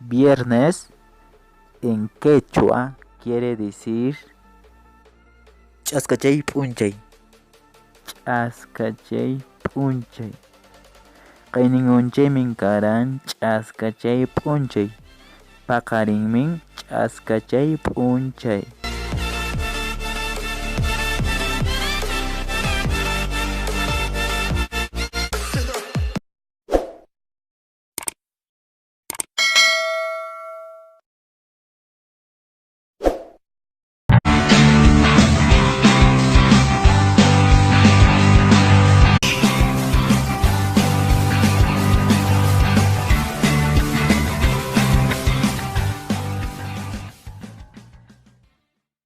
Viernes en quechua quiere decir ch'askachay p'unchay. Ch'askachay p'unchay. Qaynin unchaymin karan ch'askachay p'unchay. Paqarinmin ch'askachay p'unchay.